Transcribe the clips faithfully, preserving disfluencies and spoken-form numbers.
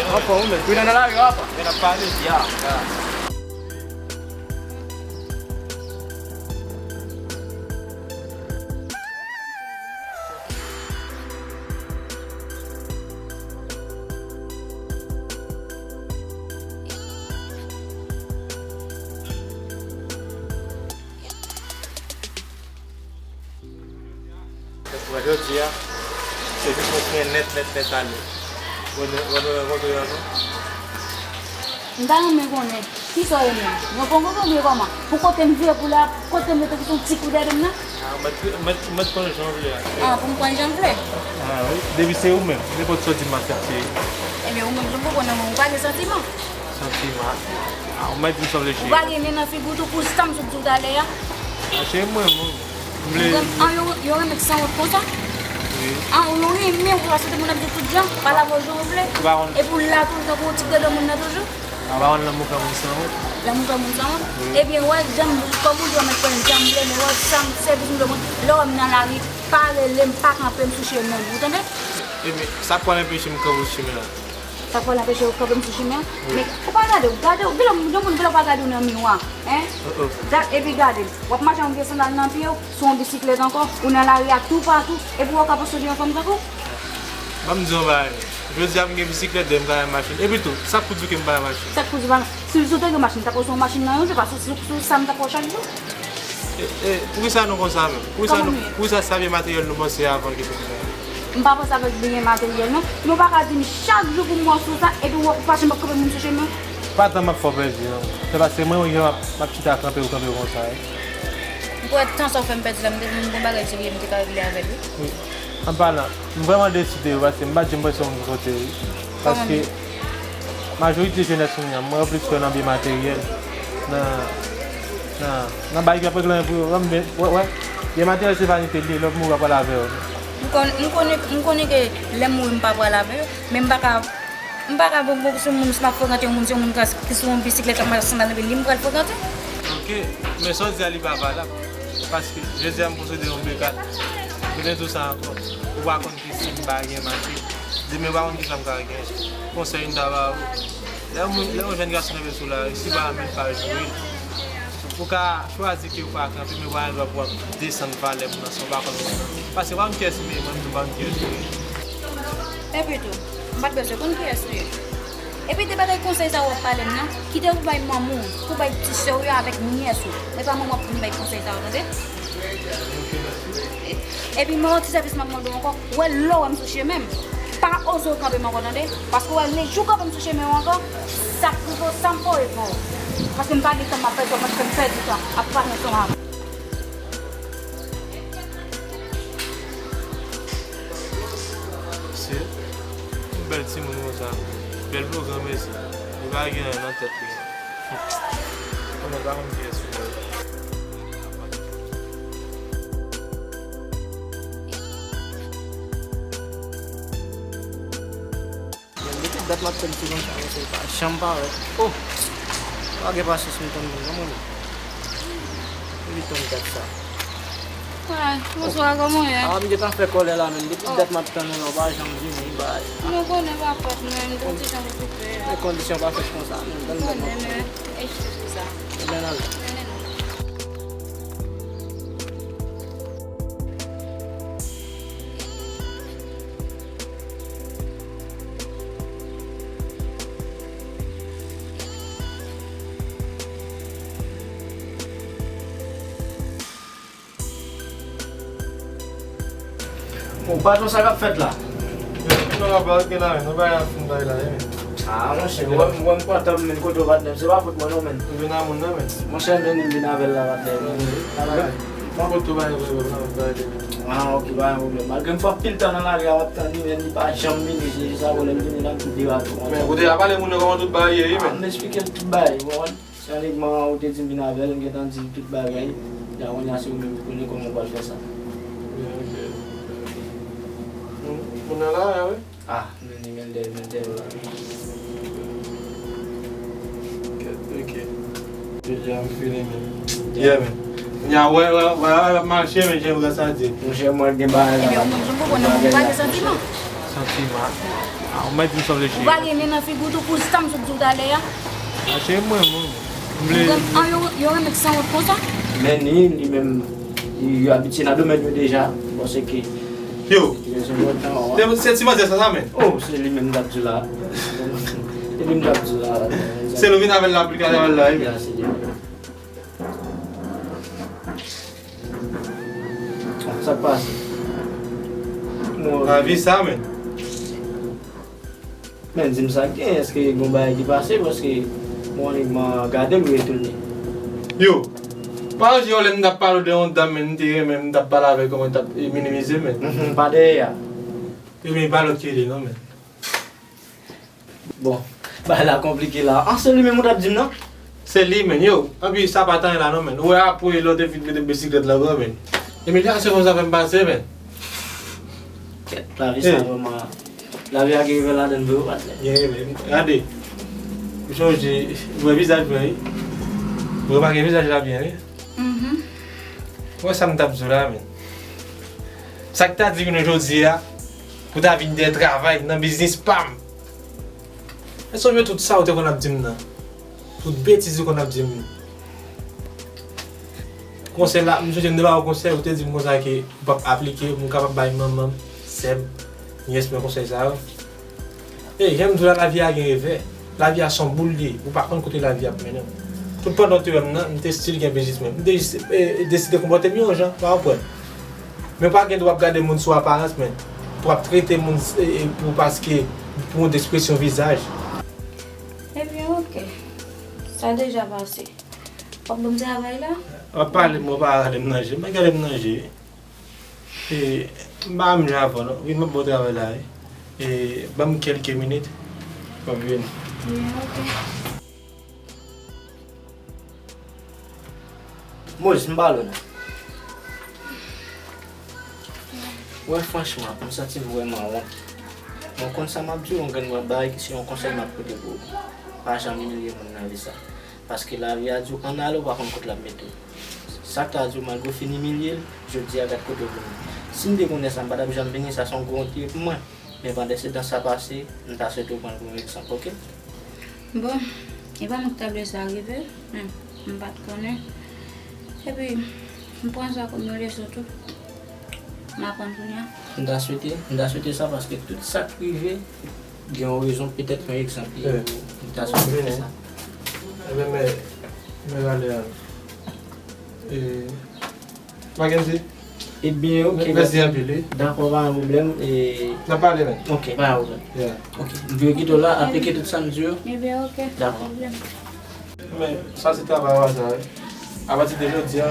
Anfòm, ou menm. Prudent nan lari, apa. Men ap pale. Ya, ya. Jodi a, se jis mwen ki gen nèt, nèt, nèt ale. Wè, wè, wè, wè, wè, wè, wè. M ta renmen konnen, kisa w ye menm? Yon kongo kongo kòman? Pou kote m vire pou la, kote m rete ki se yon ti kou dèyè m nan? Ah, mèt, mèt, mèt pran jan w vle a. Ah, pou m pran jan m vle? Ah, wi. Depi se ou menm, nenpòt sa w di m aksepte. Ebyen, ou menm tou, m konprann ou pa gen santiman. Santiman? Ah, ou mèt di m sa w vle, cheri. Ou pa gen nen nan figi w tou pou sa m sot di w talè a? Ah, cheri, mwen, mwen, m vle. An, yo, yo renmen k sanwont konsa? Wi. An, yo renmen w konsa, se te moun ap di tout jan, pa lave w jan w vle. Ou pa konn. Epi w la toujou tankou yon ti granmoun nan toujou. Ou pa konn lanmou fè moun sanwont. Lanmou fè moun sanwont? Wi. Ebyen, wè, jan m, kòm ou di w mèt pran jan m vle, men wè, sa m, sèvis m dwe mwen, lè w wè m nan lari, pa rele m, pa kanpe m sou chemen, ou tande? Ebyen, sa k pral anpeche m kanpe w sou chemen an? Sa k pral anpeche w kanpe m sou chemen an? Wi. Men, ou pa gade w, gade w, gen lè, gen moun, gen lè w pa gade w nan miwa, en? Oh, oh. Epi gade, w ap mache ak yon vye sandal nan pye w, sou yon bisiklèt ankò, ou nan lari a toupatou, epi w ap ka sonje yon fanm tankou w? Ban m di w yon bagay. Jodi a m gen bisiklèt, demen m ka gen machin. Epi tou, sa k pou di w ke m pa gen machin? Sa k pou di w pa gen, si, si w te gen machin, m t ap wè w sou yon machin nan yon jou, pa sou, sou, sou sa m t ap wè w chak jou. E, e, poukisa nou konsa menm? Poukisa nou, poukisa se avèk materyèl nou panse avan ke nou konsa? M pa panse avèk byen materyèl, non. Men w pa ka di m chak jou pou m wè w sou sa, epi w pa janm ap kanpe moun sou chemen. Pa tan m ap fè w pèdi, non. Se paske mwen, mwen, m ap, m ap chita kanpe w, kanpe w konsa, wi. M kwè tan sa w fè m pèdi la, m te, m gen bagay serye m te ka regle avè l, wi. Wi. An palan, m vrèman deside, wi, paske m pa t janm panse yon moun kote, wi. Paske majorite jenès kounye a, m wè yo plis kwè nan byen materyèl, nan, nan, nan bagay ki ap regle pou yo. Wè, wè, byen materyèl se vanite l ye, lè w mouri yo pral avè yo. M konn, m konnen, m konnen ke lè m mouri m pa pral avè yo, men m pa ka, m pa ka bon, bon, sou moun, si m ap frekante yon moun, se yon moun ki, ki sou yon bisiklèt, k ap mache ak sandal nan pye l, li m pral frekante. Ok, men sa w di a li pa valab. Paske jodi a m posede yon B kat, demen tou sa ankò. Ou pa konn ki si m pa gen mache. Demen ou pa konn kisa m ka gen. Konsèy m ta ba ou. Lè yon moun, lè yon jèn gason kenbe sou lari, si pa menm pa joure l. Ou ka chwazi ke ou pa kanpe, men ou pa gen dwa pou w ap desann valè moun nan san ou pa konn moun nan. Paske ou pa konn kiyès ou ye, mwen menm tou m pa konn kiyès ou ye. Epi tou, m pa t bezwen konn kiyès ou ye. Epi de bagay konsèy sa w ap pale m nan, kite pou bay manman w, pou bay ti sè w yo avèk nyès ou. Men pa manman w pou vin bay konsèy sa yo, tande? Epi mwen yon ti sèvis m ap mande w ankò, wè lè w wè m sou chemen m, pa oze kanpe m ankò, tande? Paske w wè lejou w kanpe m sou chemen w ankò, sa k rive w, sa m pare fè w. Paske m pa gen tan m ap pèdi, w ap fè m pèdi tan ap pase ansanm avè w. Se yon bèl timoun konsa. Bèl plo granmesi. Li pa gen anyen nan tèt li. Mwen pa konn kiyès li ye. Men depi dat m ap tann ti moun sa, mesye pa janm parèt. Oh! Pa gen pasyans m tann moun non, mwen menm. Depi tann dat sa. Ay, bonswa, kòman w ye? Ah, m gentan fè kòlè la, men depi dat m ap tann ou la, ou pa janm vini, bay. Nou konnen pa fòt mwen, m gon ti jan okipe. Men kondisyon pa fèt konsa, men tann dat m ap tann. Konnen, men eskis pou sa. Ebyen, n ale. Mennen nou. Bon, patwon, sa k ap fèt la? Yo, ki nou la pral gen la, men, nou bay la fin bay la, wi, men. Ah, monchè, ou wè m, ou wè m kontan, men, kote w, patnè m, se pa fòt mwen, non, men. Ou vin a moun nan, men. Monchè, men, m vin avè l la, patnè m. Wi. Mwen konn tou bay pwoblèm nan, bay li. Ah, ok, pa gen pwoblèm. Malgre m fè anpil tan nan lari a, m ap tann li, men li pa janm vini. Se jis apre lè l vini la, m tou derate. Men, kote a pale moun nan kòman tout bagay ye, wi, men. Ah, m esplike l tout bagay, ou konprann? Se annikman ou te di m vin avè l, m gentan di l tout bagay. La, kounye a, se ou menm ki konnen kòman w pral fè sa. Ok, ok. Moun, moun nan la, wi. Ah, men li, men l dèyè, men l dèyè w la. Ok, ok. Deja m feeling, men. Yeah, men. Kounye a, wè, wè, wè, wè, l ap mache, men, jan w sa di. Monchè, mwen, gen bagay la. Ebyen, ou menm, jan m konprann nan, ou pa gen santiman. Santiman? Ah, ou mèt di m sa w vle, cheri. Ou pa gen nen nan figi w tou pou sa m sot di w talè a? Ah, cheri, mwen, mwen, m vle. Ou gen, an, yo, yo renmen k sanwont konsa? Men li, li menm, li, yo abitye nan domèn yo deja. Bon, se ke Yo. Se ti manzè sa, sa, men. Oh, se li menm m t ap di w la. Se li m t ap di w la. Se nou vin avè l la, pou l ka travay la, wi. Ya, se li menm. Sa k pase? Lavi sa, men. Men, di m sa k gen, èske gen yon bagay ki pase? Paske mwen, m gade l, ou etone. Yo, pa di yo lè m t ap pale de yon dam, men m te renmen, m t ap pale avè l, kòman l t ap minimize, men. Mhm, pa dèyè a. Yo, men pa lòt ki li, non, men. Bon, bagay la konplike la. An, se li menm ou t ap di m nan? Se li, men, yo. Anpi sa pa t anyen la, non, men. Ou wè apre lè w te fin mete bisiklèt la, bro, men. Emilyasyon konsa fè m pase, men. Kèt, lavi sa vrèman. Lavi a gen revè ladann vre, wi, patnè. Gen revè. Gade. Ou sonje, ou wè vizaj mwen, wi. Ou remake vizaj la byen, wi. Mhm. Ou wè sa m t ap di w la, men. Sa k ta di nou jodi a, pou ta vin dèyè travay nan biznis pa m. Èske w sonje tout sa ou te konn ap di m nan? Tout betiz ou konn ap di m. Konsèy la, m sonje m te ba ou konsèy, ou te di m konsa ke ou p ap aplike, m kapab bay manman m, sè m, nyès mwen konsèy sa yo. Ey, jan m di w la, lavi a gen revè. Lavi a se yon boul li ye, ou pa konn kote lavi ap mennen w. Tout pandan w te wè m nan, m te still gen biznis mwen. M te jis, e, deside konpòte m yon jan, pa konprann. Men w pa gen dwa ap gade moun sou aparans, men. Pou ap trete moun, e, e, pou paske, pou yon ekspresyon vizaj. Ebyen, oke. Sa deja pase. W ap ban m travay la? W ap pale, mwen pa gade m nan je. Mwen gade m nan je. E, m pa menm jan avè w, non. Wi, m ap ba w travay la, wi. E, ban m kèlke minit. M ap vini. Ebyen, oke. Moyiz, m pale w non. Mwen, franchman, m santi m vrèman wont. Mwen konn sa m ap di w, yon grenn bagay ki se yon konsèy m ap pote pou ou. Pa janm imilye moun nan vi sa. Paske lavi a di w ann ale, ou pa konn kote l ap mete w. Sa k ta di w, malgre w fin imilye l, jodi a gad kote w vini. Si m te konnen sa, m pa t ap janm vini, sa se yon gwo wont li ye pou mwen. Men pandan se tan sa pase, m ta swete w pran l kòm egzanp, oke? Bon, e pa mwen ki ta vle sa rive, men m pa t konnen. Epi, m pran sa kòm yon leson tou. M aprann kounye a. M ta swete, m ta swete sa paske tout sa k rive, gen yon rezon, petèt yon egzanp li ye pou m ta swete sa. Ebyen, men, men, Valè, e, Mackenzie. Ebyen, oke, mèsi anpil, wi. Dakò, pa gen pwoblèm. E, n ap pale, men. Oke, pa gen pwoblèm. Yeah. Oke, m vin kite w la, aplike tout sa m di w. Ebyen, oke. Dakò. Men, sa se travay w a sa, wi. Apati de jodi a,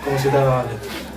kòmanse travay avè m.